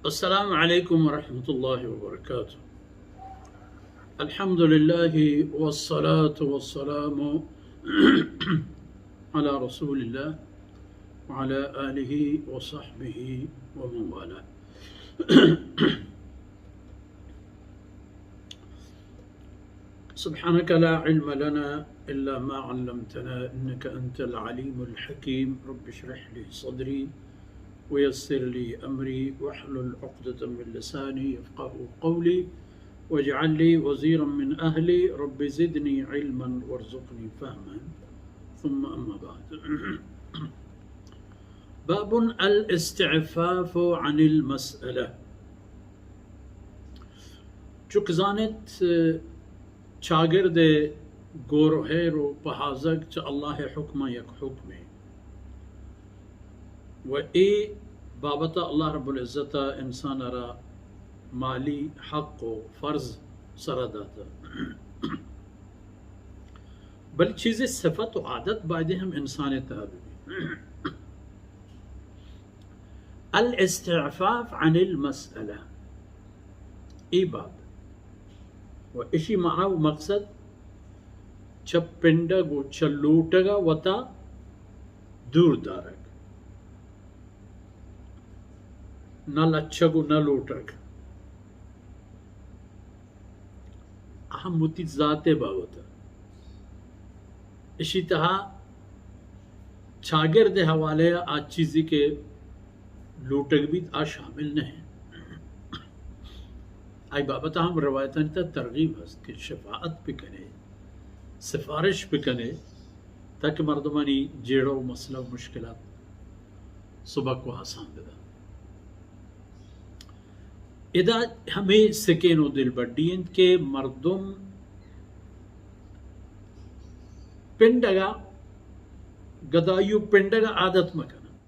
السلام عليكم ورحمة الله وبركاته. الحمد لله والصلاة والسلام على رسول الله وعلى آله وصحبه ومن والاه. سبحانك لا علم لنا إلا ما علمتنا إنك أنت العليم الحكيم. رب اشرح لي صدري ويسر لي أمري واحلل عقدة من لساني يفقهوا قولي واجعل لي وزيرا من أهلي رب زدني علما وارزقني فهما. ثم أما بعد. باب الاستعفاف عن المسألة. چک زانت، چاگرد گور و ہیر و پہازگ چہ اللہ حکماں یک حکمے و اے بابت اللہ رب العزت انسان را مالی حق و فرض سرا داتا، بل چیزے صفت و عادت بایدے ہم انسان تہا ببی. الاستعفاف عن المسألة، ای باب و اشی معنی و مقصد چہ پنڈگ و چہ لوٹگ ء وتا دور دارگ، نہ لچگ و نہ لوٹگ. ہم وتی ذات ء بابت ء. اشی تہا چاگرد ء حوالے ء آ چیزی کہ لوٹگ بیت آ شامل نہ انت. آئی بابت ء ہم روایتانی تہا ترغیب ہست کہ شفاعت بکنے، سفارش بکنے، تاکہ مردمانی جیڑہ و مسئلہ و مشکلات سبک و آسان بدنت. ادا ہمے سکین و دلبڈی انت کہ مردم پنڈگا گدائی و پنڈگا عادت مکن.